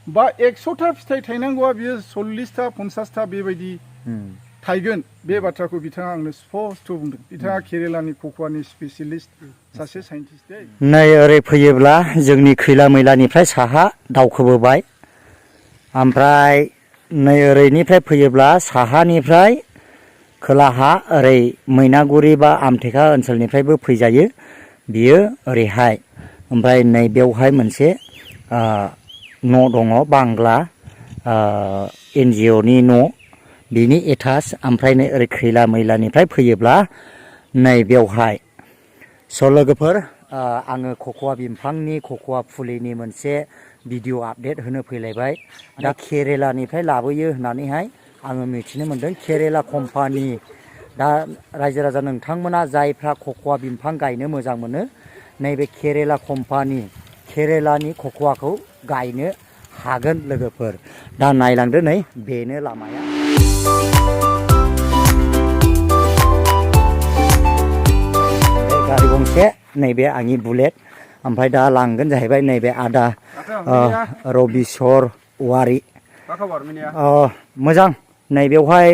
बा 100टा फिथाइ थायनांगौआ बियो 40टा 50टा बेबायदि थायगोन बे बाथ्राखौ बिथाङा आंनो स्पष्ट बुंदों बिथाङा केरेलानि कक'वानि स्पेसियलिस्ट सासे साइन्टिस्ट नै ओरै फैयोब्ला जोंनि खैला मैलानिफ्राय साहा दावखोबोबाय ओमफ्राय नै ओरैनिफ्राय फैयोब्ला साहानिफ्राय खोलाहा ओरै मैनागुरि बा आमथेखा ओनसोलनिफ्रायबो फैजायो बियो ओरैहाय ओमफ्राय नै बेवहाय मोनसे न' दङ बांग्ला NGOनि न' बिनि एटाच ओमफ्राय नै ओरै खैला मैलानिफ्राय फैयोब्ला नै बेवहाय स' लोगोफोर आङो कक'वा बिफांनि कक'वा फुलिनि मोनसे भिडिअ आपडेट होनो फैलायबाय दा केरेलानिफ्राय लाबोयो होननानैहाय आङो मिथिनो मोन्दों केरेला कम्पानि दा रायजो राजा नोंथांमोना जायफ्रा कक'वा बिफां गायनो मोजां मोनो नैबे केरेला कम्पानि केरेलानि कक'वाखौ गायनो हागोन लोगोफोर दा नायलांदो नै बेनो लामाया गारि गंसे नैबे आंनि बुलेट ओमफ्राय दा लांगोन जाहैबाय नैबे आदा रबिस्वर औवारि मोजां नैबेवहाय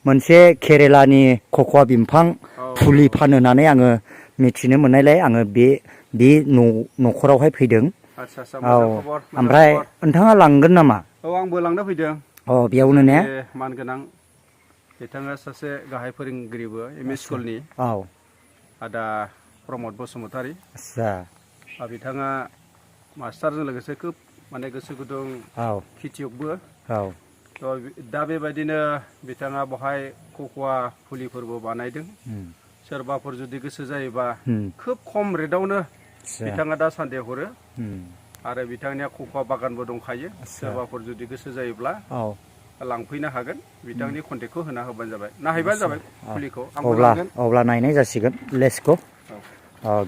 मोनसे केरेलानि कक'वा बिफां फुलि फानो होननानै आङो मिथिनो मोननायलाय आङो बे न'खरावहाय फैदों औ ओमफ्राय नोंथाङा लांगोन नामा औ आंबो लांनो फैदों बेयावनो ने मानगोनां बिथाङा सासे गाहाय फोरोंगिरिबो एमइ स्कुलनि औ आदा प्रमद बसुमतारी आच्छा बिथाङा मास्टारजों लोगोसे खोब माने गोसो गुदुं खेथियकबो औ दा बेबायदिनो बिथाङा बहाय कक'वा फुलिफोरबो बानायदों सोरबाफोर जुदि गोसो जायोबा खोब खम रेटआवनो बिथाङा दा सानदे हरो आरो बिथांनिया कक'वा बागानबो दंखायो सोरबाफोर जुदि गोसो जायोब्ला लांफैनो हागोन बिथांनि कन्टेक्टखौ होना होबानो जाबाय नायहैबानो जाबाय फुलिखौ अब्ला नायनाय जासिगोन लेट्स गो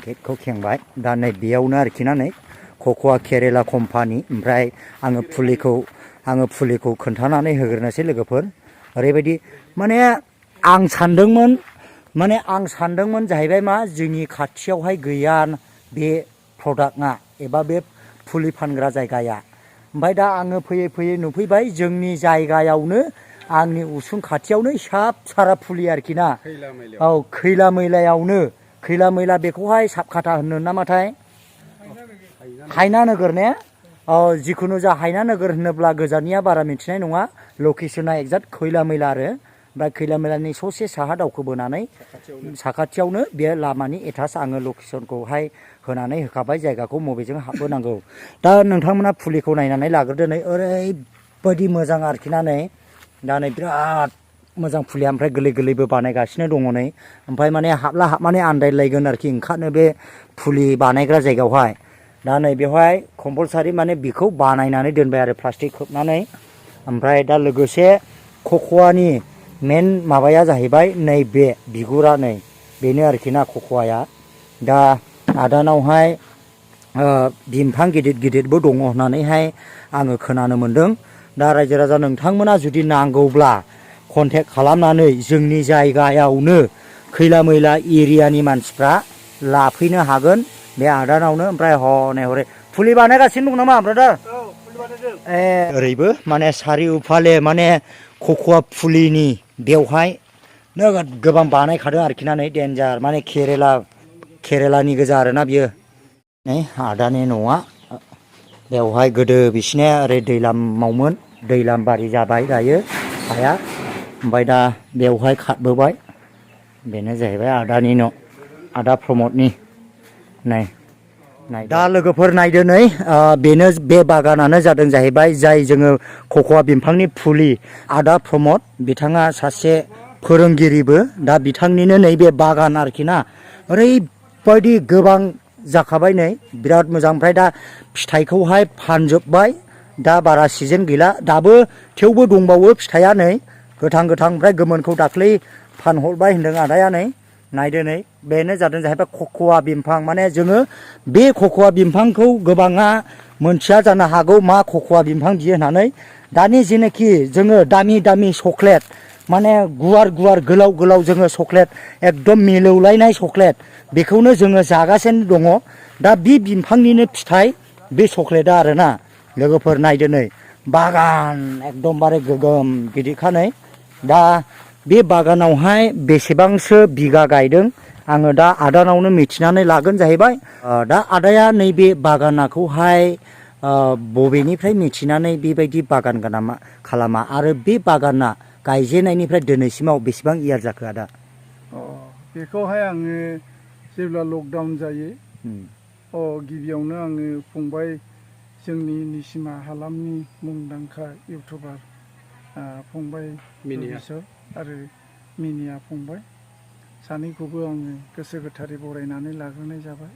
गेटखौ खेंबाय दा नै बेयावनो आरोखि ना नै कक'वा केरेला कम्पानि ओमफ्राय आङो फुलिखौ खोन्थानानै होग्रोनोसै लोगोफोर ओरैबायदि माने आं सानदोंमोन जाहैबाय मा जोंनि खाथियावहाय गैया बे प्रडाक्टआ एबा बे फुलि फानग्रा जायगाया ओमफ्राय दा आङो फैयै फैयै नुफैबाय जोंनि जायगायावनो आंनि उसुं खाथियावनो हिसाब सारा फुलि आरोखि ना औ खैला मैला बेखौहाय साबखाथा होनो नामाथाय हायना नोगोर ने जिखुनु जा हायना नोगोर होनोब्ला गोजाननिया बारा मिथिनाय नङा लकेसना एक्जाक्ट खैला मैला आरो ओमफ्राय खैला मैलानि ससे साहा दावखोबोनानै साखाथियावनो बे लामानि एटाच आङो लकेसनखौहाय होनानै होखाबाय जायगाखौ बबेजों हाबबोनांगौ दा नोंथांमोना फुलिखौ नायनानै लाग्रोदो नै ओरैबायदि मोजां आरोखि ना नै दा नै बिराद मोजां फुलिया ओमफ्राय गोरलैबो बानायगासिनो दङ नै ओमफ्राय माने हाबनानै आन्दायलायगोन आरोखि ओंखारनो बे फुलि बानायग्रा जायगायावहाय दा नै बेवहाय कम्पालसारि माने बेखौ बानायनानै दोनबाय आरो प्लास्टिक खोबनानै ओमफ्राय दा लोगोसे कक'वानि मेन माबाया जाहैबाय नै बे बिगुरा नै बेनो आरोखि ना कक'वाया दा आदानावहाय बिफां गिदिरबो दङ होननानैहाय आङो खोनानो मोन्दों दा रायजो राजा नोंथांमोना जुदि नांगौब्ला कन्टेक्ट खालामनानै जोंनि जायगायावनो खैला मैला एरियानि मानसिफ्रा लाफैनो हागोन बे आदानावनो ओमफ्राय हनै फुलि बानायगासिनो दं नामा ब्रादार ओरैबो माने सारिउफाले माने कक'वा फुलिनि बेवहाय नोगोद गोबां बानायखादों आरोखि ना नै डेन्जार माने केरेलानि गोजा आरोना बियो नै आदानि न'आ बेवहाय गोदो बिसिनिया ओरै दैलामावमोन दैलामबारि जाबाय दायो हाया ओमफ्राय दा बेवहाय खाथबोबाय बेनो जाहैबाय आदानि न' आदा प्रमदनि नै दा लोगोफोर नायदो नै बेनो बे बागानानो जादों जाहैबाय जाय जोङो कक'वा बिफांनि फुलि आदा प्रमद बिथाङा सासे फोरोंगिरिबो दा बिथांनिनो नैबे बागान आरोखि ना ओरैबायदि गोबां जाखाबाय नै बिराद मोजां ओमफ्राय दा फिथाइखौहाय फानजोब्बाय दा बारा सिजन गैला दाबो थेवबो दंबावो फिथाइया नै गोथां ओमफ्राय गोमोनखौ दाख्लै फानहरबाय होनदों आदाया नै नायदो नै बेनो जादों जाहैबाय कक'वा बिफां माने जोङो बे कक'वा बिफांखौ गोबाङा मोनथिया जानो हागौ मा कक'वा बिफां बियो होननानै दानि जेनाखि जोङो दामि चक्लेट माने गुवार गोलाव जोङो चक्लेट एकदम मिलौलायनाय चक्लेट बेखौनो जोङो जागासिनो दङ दा बे बिफांनिनो फिथाइ बे चक्लेटआ आरोना लोगोफोर नायदो नै बागान एकदमबारे गोगोम गिदिरखानै दा बे बागानावहाय बेसेबांसो बिगा गायदों आङो दा आदानावनो मिथिनानै लागोन जाहैबाय दा आदाया नैबे बागानखौहाय बबेनिफ्राय मिथिनानै बेबायदि बागान खालामा आरो बे बागाना गायजेननायनिफ्राय दिनैसिमाव बेसेबां इयार जाखो आदा? बेखौहाय आङो जेब्ला लकडाउन जायो गिबियावनो आङो फंबाय जोंनि निसिमा हालामनि मुंदांखा इउटुबार फंबाय मिनिया आरो मिनिया फंबाय सानैखौबो आङो गोसो गोथारै बरायनानै लाग्रोनाय जाबाय।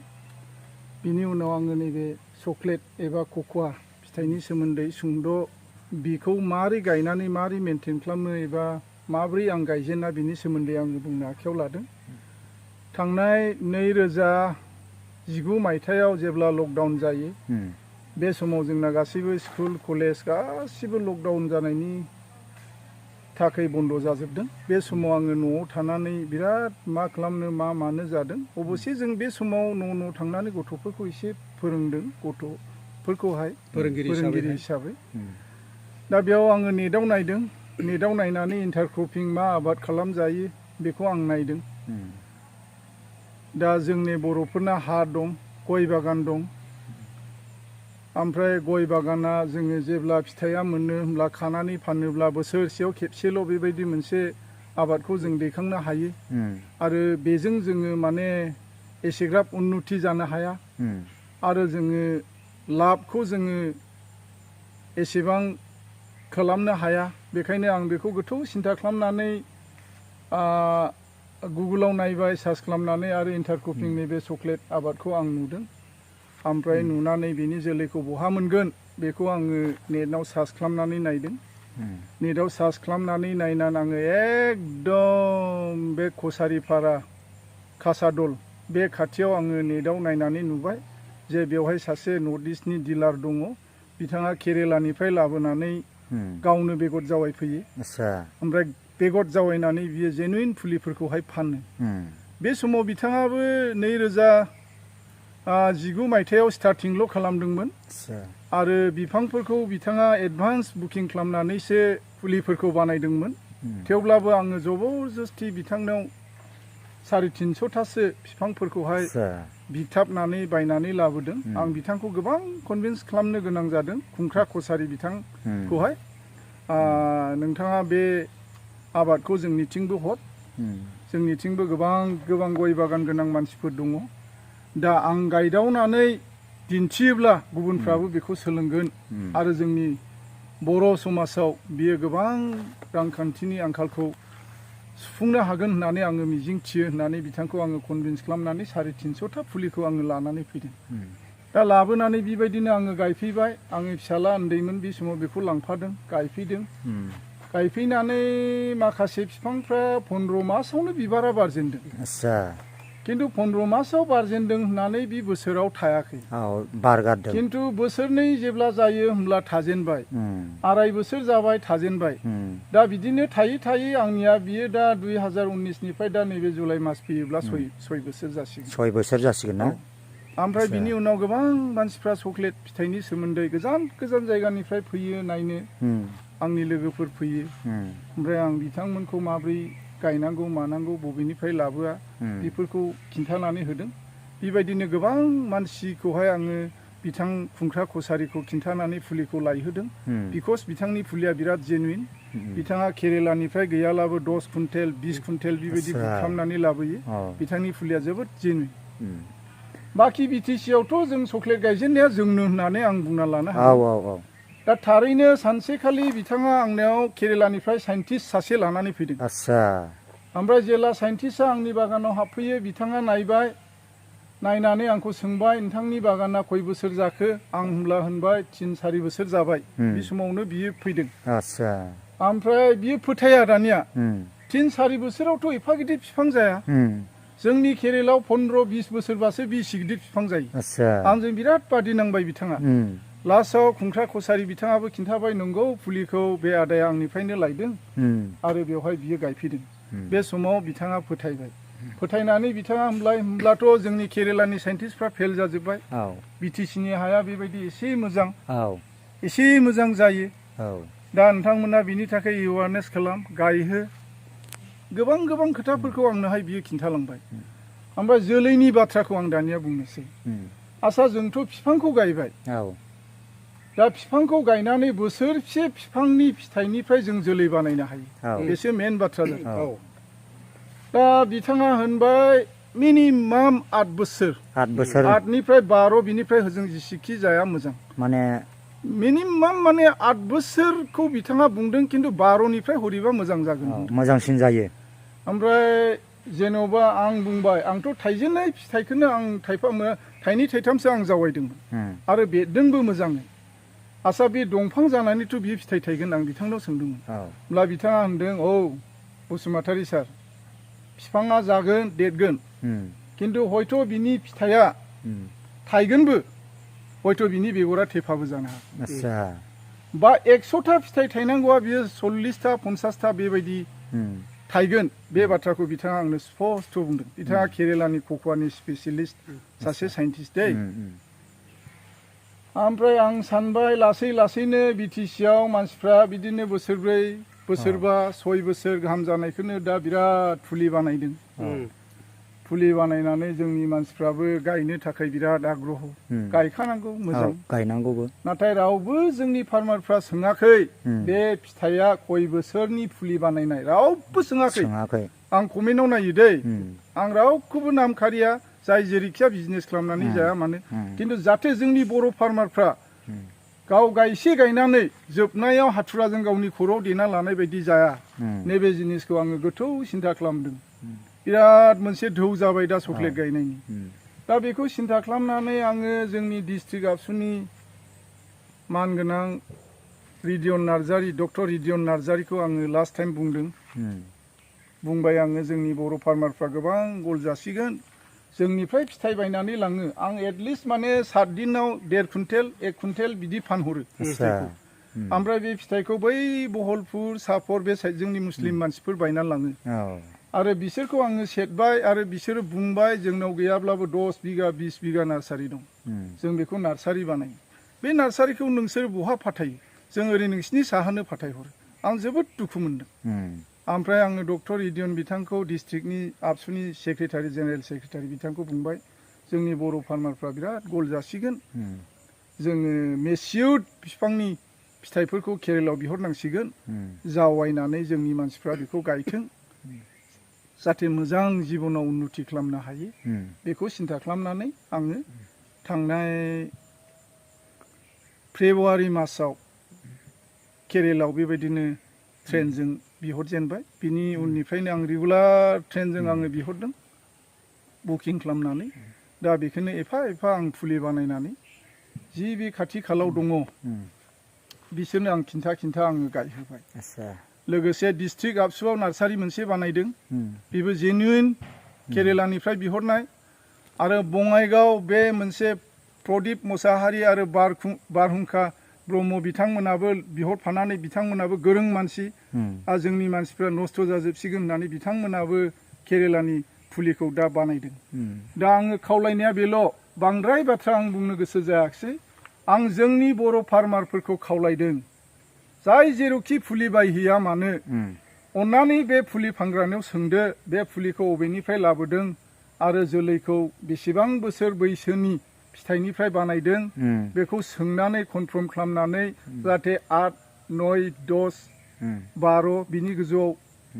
बिनि उनाव आङो नैबे चक्लेट एबा कक'आ फिथाइनि सोमोन्दै सुंद' बिखौ मारै गायनानै मारै मेनटेन खालामो एबा माब्रै आं गायजेना बिनि सोमोन्दै आङो बुंनो आखायाव लादों। थांनाय 2019 मायथाइयाव जेब्ला लकडाउन जायो बे समाव जोंना गासैबो स्कुल कलेज गासिबो लकडाउन जानायनि थाखाय बन्द' जाजोबदों। बे समाव आङो न'आव थानानै बिराद मा खालामनो मा मानो जादों। अबसे जों बे समाव न' थांनानै गथ'फोरखौ एसे फोरोंदों, गथ'फोरखौहाय फोरोंगिरि हिसाबै। दा बेयाव आङो नेटआव नायदों, नेटआव नायनानै इन्टारक्रपिं मा आबाद खालामजायो बेखौ आं नायदों। दा जोंनि बर'फोरना हा दं, गय बागान दं। ओमफ्राय गय बागाना जोङो जेब्ला फिथाइया मोनो होमब्ला खानानै फानोब्ला बोसोरसेयाव खेबसेल' बेबायदि मोनसे आबादखौ जों दैखांनो हायो। आरो बेजों जोङो माने एसेग्राब उन्नति जानो हाया आरो जोङो लाबखौ जोङो एसेबां खालामनो हाया। बेखायनो आं बेखौ गोथौ सिन्था खालामनानै गुगोलाव नायबाय, सार्च खालामनानै आरो इन्टारक्रपिंनि बे चक्लेट आबादखौ आं नुदों। ओमफ्राय नुनानै बिनि जोलैखौ बहा मोनगोन बेखौ आङो नेटआव सार्च खालामनानै नायदों। नेटआव सार्च खालामनानै नायनानै आङो एकदम बे कसारिपारा कासादल बे खाथियाव आङो नेटआव नायनानै नुबाय जे बेवहाय सासे नर्थ इस्टनि डिलार दङ। बिथाङा केरेलानिफ्राय लाबोनानै गावनो बेगर जावायफैयो। ओमफ्राय बेगर जावायनानै बियो जेनुइन फुलिफोरखौहाय फानो। बे समाव बिथाङाबो 2019 मायथाइयाव स्टार्टिंल' खालामदोंमोन आरो बिफांफोरखौ बिथाङा एडभान्स बुकिं खालामनानैसो फुलिफोरखौ बानायदोंमोन। थेवब्लाबो आङो जबरदस्ति बिथांनाव 350-थासो बिफांफोरखौहाय बिथाबनानै बायनानै लाबोदों। आं बिथांखौ गोबां कनभिन्स खालामनो गोनां जादों, खुंख्रा कसारि बिथांखौहाय। नोंथाङा बे आबादखौ जोंनिथिंबो हर, जोंनिथिंबो गोबां गय बागान गोनां मानसिफोर दङ। दा आं गायदावनानै दिन्थियोब्ला गुबुनफ्राबो बेखौ सोलोंगोन आरो जोंनि बर' समाजाव बियो गोबां रांखान्थिनि आंखालखौ सुफुंनो हागोन होननानै आङो मिजिंथियो होननानै बिथांखौ आङो कनभिन्स खालामनानै 350-था फुलिखौ आङो लानानै फैदों। दा लाबोनानै बेबायदिनो आङो गायफैबाय। आंनि फिसाला उन्दैमोन बे समाव बेखौ लांफादों, गायफैदों। गायफैनानै माखासे बिफांफ्रा 15 मासावनो बिबारा बारजेनदों। खिन्थु 15 मासाव बारजेनदों होननानै बे बोसोराव थायाखै, बारगारदों। खिन्थु बोसोरनै जेब्ला जायो होमब्ला थाजेनबाय, 2.5 बोसोर जाबाय थाजेनबाय। दा बिदिनो थायै थायै आंनिया बियो दा 2019निफ्राय दा नैबे जुलाइ मास फैयोब्ला 6 बोसोर जासिगोन। 6 बोसोर जासिगोन ना? ओमफ्राय बिनि उनाव गोबां मानसिफ्रा चक्लेट फिथाइनि सोमोन्दै गोजान गोजान जायगानिफ्राय फैयो नायनो। आंनि लोगोफोर फैयो। ओमफ्राय आं बिथांमोनखौ माब्रै गायनांगौ मानांगौ बबेनिफ्राय लाबोआ बेफोरखौ खिन्थानानै होदों। बेबायदिनो गोबां मानसिखौहाय आङो बिथां खुंख्रा कसारिखौ खिन्थानानै फुलिखौ लायहोदों। बिकज बिथांनि फुलिया बिराद जेनुइन। बिथाङा केरेलानिफ्राय गैयालाबो 10 कुइन्टेल 20 कुइन्टेल बेबायदि खालामनानै लाबोयो। बिथांनि फुलिया जोबोद जेनुइन। बाखि बिटिसियावथ' जों चक्लेट गायजेननाया जोंनो होननानै आं बुंना लानो हायो। दा थारैनो सानसेखालि बिथाङा आंनाव केरेलानिफ्राय साइन्टिस्ट सासे लानानै फैदों। ओमफ्राय जेला साइन्टिस्टआ आंनि बागानाव हाबफैयो, बिथाङा नायबाय, नायनानै आंखौ सोंबाय नोंथांनि बागाना खय बोसोर जाखो? आं होनबाय 3-4 बोसोर जाबाय। बे समावनो बियो फैदों। ओमफ्राय बियो फोथाया दानिया 3-4 बोसोरावथ' एफा गिदिर बिफां जाया। जोंनि केरेलायाव 15-20 बोसोरबासो बिसि गिदिर बिफां जायो। आंजों बिराद बादि नांबाय बिथाङा। लास्टआव खुंख्रा कसारि बिथाङाबो खिन्थाबाय, नंगौ फुलिखौ बे आदाया आंनिफ्रायनो लायदों आरो बेवहाय बियो गायफैदों। बे समाव बिथाङा फोथायबाय। फोथायनानै बिथाङा होमब्लाथ' जोंनि केरेलानि साइन्टिस्टफ्रा फेल जाजोब्बाय। बिटिसिनि हाया बेबायदि एसे मोजां जायो। दा नोंथांमोना बिनि थाखाय एवारनेस खालाम गायहो गोबां खोथाफोरखौ आंनोहाय बियो खिन्थालांबाय ओमफ्राय जोलैनि बाथ्राखौ आं दानिया बुंनोसै आसा जोंथ' बिफांखौ गायबाय दा बिफांखौ गायनानै बोसोरसे बिफांनि फिथाइनिफ्राय जों जोलै बानायनो हायो बेसो मेन बाथ्रा जादों दा बिथाङा होनबाय मिनिमाम 8 बोसोर 8निफ्राय 12 बिनिफ्राय होजों जेसेखि जाया मोजां माने मिनिमाम माने 8 बोसोरखौ बिथाङा बुंदों खिन्थु 12निफ्राय हरिबा मोजां जागोन मोजांसिन जायो ओमफ्राय जेन'बा आं बुंबाय आंथ' थाइजेननाय फिथाइखौनो आं थाइनै थाइथामसो आं जावायदोंमोन आरो बेरदोंबो मोजाङै आसा बे दंफां जानानैथ' बियो फिथाइ थायगोन आं बिथांनाव सोंदोंमोन अब्ला बिथाङा होनदों औ बसुमतारी सार बिफाङा जागोन देरगोन खिन्थु हयथ' बिनि फिथाइया थाइगोनबो हयथ' बिनि बेगरा थेफाबो जानो हागौ बा 100टा फिथाइ थायनांगौआ बियो 40टा 50टा बेबायदि थाइगोन बे बाथ्राखौ बिथाङा आंनो स्पष्ट बुंदों बिथाङा केरेलानि कक'वानि स्पेसियेलिस्ट सासे साइन्टिस्ट दै ओमफ्राय आं सानबाय लासैनो बिटिसिआव मानसिफ्रा बिदिनो बोसोरब्रै बोसोरबा 6 बोसोर गाहाम जानायखौनो दा बिराद फुलि बानायदों फुलि बानायनानै जोंनि मानसिफ्राबो गायनो थाखाय बिराद आग्रह गायखानांगौ मोजां गायनांगौबो नाथाय रावबो जोंनि फार्मारफ्रा सोङाखै बे फिथाइया खय बोसोरनि फुलि बानायनाय रावबो सोङाखै आं कमेन्टआव नायो दै आं रावखौबो नाम खारिया जाय जेरैखिया बिजनेस खालामनानै जाया मानो खिन्थु जाहाथे जोंनि बर' फार्मारफ्रा गाव गायसे गायनानै जोबनायाव हाथुराजों गावनि खर'आव देना लानाय बायदि जाया नैबे जिनिसखौ आङो गोथौ सिन्था खालामदों बिराद मोनसे ढौ जाबाय दा चक्लेट गायनायनि दा बेखौ सिन्था खालामनानै आङो जोंनि डिस्ट्रिक्ट आबसुनि मानगोनां रिदियन नार्जारि डक्टर रिदियन नार्जारिखौ आङो लास्ट टाइम बुंबाय आङो जोंनि बर' फार्मारफ्रा गोबां गल जासिगोन जोंनिफ्राय फिथाइ बायनानै लाङो आं एटलिस्ट माने 7 दिनाव 1.5 कुइन्टेल 1 कुइन्टेल बिदि फानहरो फिथाइखौ ओमफ्राय बे फिथाइखौ बै बहलपुर सापर बे साइड जोंनि मुस्लिम मानसिफोर बायनानै लाङो आरो बिसोरखौ आङो सेटबाय आरो बिसोरो बुंबाय जोंनाव गैयाब्लाबो 10 बिगा 20 बिगा नार्सारि दं जों बेखौ नार्सारि बानायो बे नार्सारिखौ नोंसोर बहा फाथायो जों ओरै नोंसिनि साहानो फाथायहरो आं जोबोद दुखु मोनदों ओमफ्राय आङो डक्टर रिदियन बिथांखौ डिस्ट्रिक्टनि आबसुनि सेक्रेटारि जेनेरेल सेक्रेटारि बिथांखौ बुंबाय जोंनि बर' फार्मारफ्रा बिराद गल जासिगोन जोङो मेसिउर्ड बिफांनि फिथाइफोरखौ केरेलायाव बिहरनांसिगोन जावायनानै जोंनि मानसिफ्रा बेखौ गायथों जाहाथे मोजां जिबनाव उन्नति खालामनो हायो बेखौ सिन्था खालामनानै आङो थांनाय फेब्रुवारि मासाव केरेलायाव बेबायदिनो ट्रेनजों बिहरजेनबाय बिनि उननिफ्रायनो आं रेगुलार ट्रेनजों आङो बिहरदों बुकिं खालामनानै दा बेखौनो एफा आं फुलि बानायनानै जि बे खाथि खालाव दङ बिसोरनो आं खिन्था आङो गायहोबाय लोगोसे डिस्ट्रिक्ट आबसुआव नार्सारि मोनसे बानायदों बेबो जेनुइन केरेलानिफ्राय बिहरनाय आरो बङाइगाव बे मोनसे प्रदीप मोसाहारि आरो बारहुंखा ब्रह्म बिथांमोनाबो बिहरफानानै बिथांमोनाबो गोरों मानसि आरो जोंनि मानसिफ्रा नस्थ' जाजोबसिगोन होननानै बिथांमोनाबो केरेलानि फुलिखौ दा बानायदों दा आङो खावलायनाया बेल' बांद्राय बाथ्रा आं बुंनो गोसो जायाखिसै आं जोंनि बर' फार्मारफोरखौ खावलायदों जाय जेरावखि फुलि बायहैया मानो अन्नानै बे फुलि फानग्रानियाव सोंदो बे फुलिखौ बबेनिफ्राय लाबोदों आरो जोलैखौ बेसेबां बोसोर बैसोनि फिथाइनिफ्राय बानायदों बेखौ सोंनानै कनफार्म खालामनानै जाहाथे 8, 9, 10, 12 बिनि गोजौआव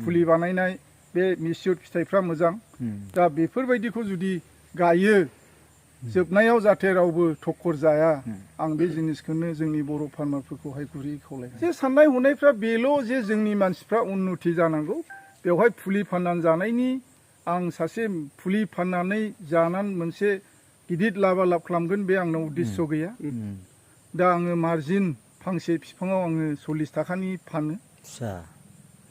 फुलि बानायनाय बे मिसिउर्ड फिथाइफ्रा मोजां दा बेफोरबायदिखौ जुदि गायो जोबनायाव जाहाथे रावबो ठक्कर जाया आं बे जिनिसखौनो जोंनि बर' फार्मारफोरखौहाय गुरै खावलायो जे साननाय हनायफ्रा बेल' जे जोंनि मानसिफ्रा उन्नति जानांगौ बेवहाय फुलि फाननानै जानायनि आं सासे फुलि फाननानै जानानै मोनसे गिदिर लाबा खालामगोन बे आंनाव उद्देश्य गैया दा आङो मार्जिन फांसे बिफाङाव आङो 40 थाखानि फानो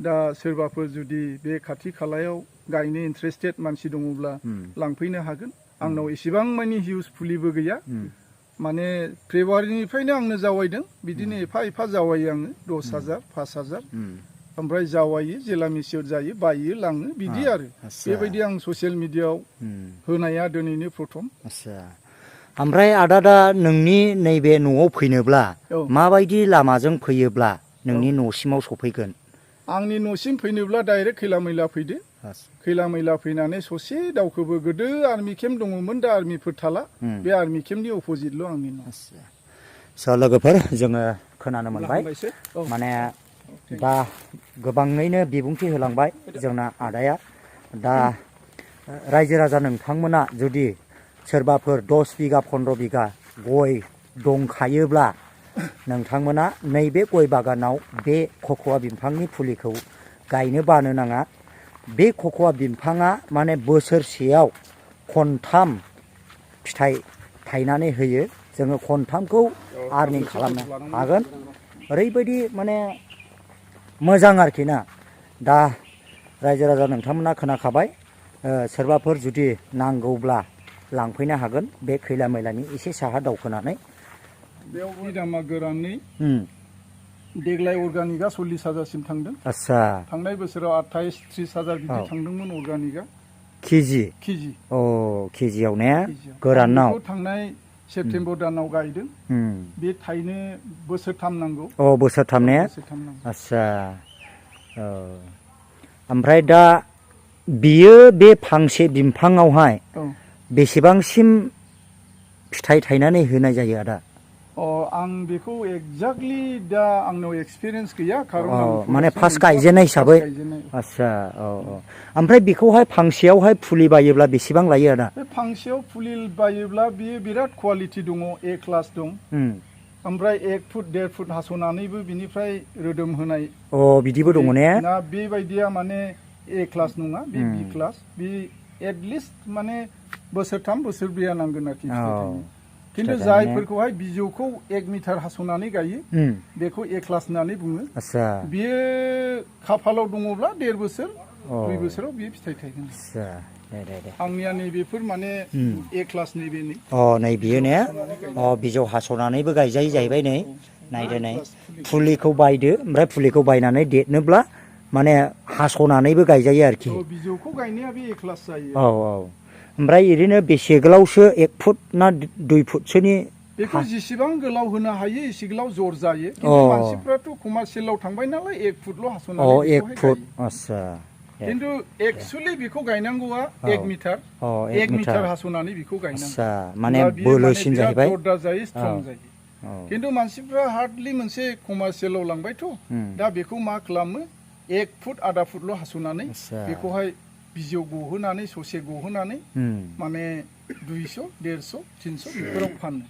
दा सोरबाफोर जुदि बे खाथि खालायाव गायनो इन्ट्रेस्टेड मानसि दङब्ला लांफैनो हागोन आंनाव एसेबां मानि हिउज फुलिबो गैया माने फेब्रुवारिनिफ्रायनो आंनो जावायदों बिदिनो एफा जावायो आङो 10,000 5,000 ओमफ्राय जावायो जेला मिसिउर जायो बायो लाङो बिदि आरो बेबायदि आं ससियेल मिडियायाव होनाया दिनैनो प्रथम ओमफ्राय आदा दा नोंनि नैबे न'आव फैनोब्ला औ। माबायदि लामाजों फैयोब्ला नोंनि न'सिमाव सफैगोन? आंनि न'सिम फैनोब्ला डाइरेक्ट खैला मैला फैदो। खैला मैला फैनानै ससे दावखोबो गोदो आर्मि केम्प दङमोन, दा आर्मिफोर थाला। बे आर्मि केम्पनि अपोजिटल' आंनि न'। स' लोगोफोर जोङो खोनानो मोनबाय माने दा गोबाङैनो बिबुंथि होलांबाय जोंना आदाया। दा रायजो राजा नोंथांमोना जुदि सोरबाफोर 10 बिगा 15 बिगा गय दंखायोब्ला नोंथांमोना नैबे गय बागानाव बे खख'वा बिफांनि फुलिखौ गायनो बानो नाङा। बे खख'वा बिफाङा माने बोसोरसेयाव खनथाम फिथाइ थायनानै होयो। जोङो खनथामखौ आर्निं खालामनो हागोन। ओरैबायदि माने मोजां आरोखि ना। दा रायजो राजा नोंथांमोना खोनाखाबाय, सोरबाफोर जुदि नांगौब्ला लांफैनो हागोन बे खैला मैलानि एसे साहा दावखोनानै। बेयावबो दामा गोरानै देग्लाय अर्गानिकआ 40,000सिम थांदों। आच्छा। थांनाय बोसोराव 28-30,000 बिदि थांदोंमोन अर्गानिकआ। केजि? केजि। अ केजियाव ने? गोरानाव? बेखौ थांनाय सेप्तेम्बर दानाव गायदों। बे थायनो बोसोरथाम नांगौ। अ बोसोरथाम ने? बोसोरथाम नांगौ। आच्छा। औ। ओमफ्राय दा बियो बे फांसे बिफाङावहाय बेसेबांसिम फिथाइ थायनानै होनाय जायो आदा? आं बेखौ एक्जेक्टलि दा आंनाव एक्सपिरियेन्स गैया, खारन माने फार्स्ट गायजेननाय हिसाबै। आच्छा। औ औ। ओमफ्राय बेखौहाय फांसेयावहाय फुलि बायोब्ला बेसेबां लायो आदा? बे फांसेयाव फुलि बायोब्ला बियो बिराद कुवालिटि दङ, ए क्लास दं। ओमफ्राय 1 फुट 1.5 फुट हास'नानैबो बिनिफ्राय रोदोम होनाय। बिदिबो दङ ने? ना बेबायदिया माने ए क्लास नङा, बे बि क्लास। बे एटलिस्ट माने बोसोरथाम बोसोरब्रैया नांगोन आरोखि फिथाइ थायनो। खिन्थु जायफोरखौहाय बिजौखौ 1 मिटार हास'नानै गायो बेखौ ए क्लास होननानै बुङो। बियो खाफालाव दङब्ला 1.5 बोसोर 2 बोसोराव बियो फिथाइ थायगोन। आंनिया नैबेफोर माने ए क्लास नैबे नै। नै बियो ने? बिजौ हास'नानैबो गायजायो जाहैबाय नै। नायदो नै। फुलिखौ बायदो, ओमफ्राय फुलिखौ बायनानै देरनोब्ला माने हास'नानैबो गायजायो आरोखि। बिजौखौ गायनाया बे ए क्लास जायो। औ औ। ओमफ्राय ओरैनो बेसे गोलावसो 1 फुट ना 2 फुटसोनि? बेखौ जेसेबां गोलाव होनो हायो एसे गोलाव जर जायो। खिन्थु मानसिफ्राथ' कमार्शियेलाव थांबाय नालाय 1 फुटल' हास'नानै 1 फुट। आच्छा। खिन्थु एक्सुवेलि बेखौ गायनांगौआ 1 मिटार। 1 मिटार हास'नानै बेखौ गायनांगौ। माने बोलोसिन जाहैबाय। जरदार जायो, स्ट्रं जायो। खिन्थु मानसिफ्रा हार्डलि मोनसे कमार्शियेलाव लांबायथ', दा बेखौ मा खालामो 1 फुट 1/2 फुटल' हास'नानै बेखौहाय बिजौ गहोनानै ससे गहोनानै माने 200, 150, 300 बेफोराव फानो।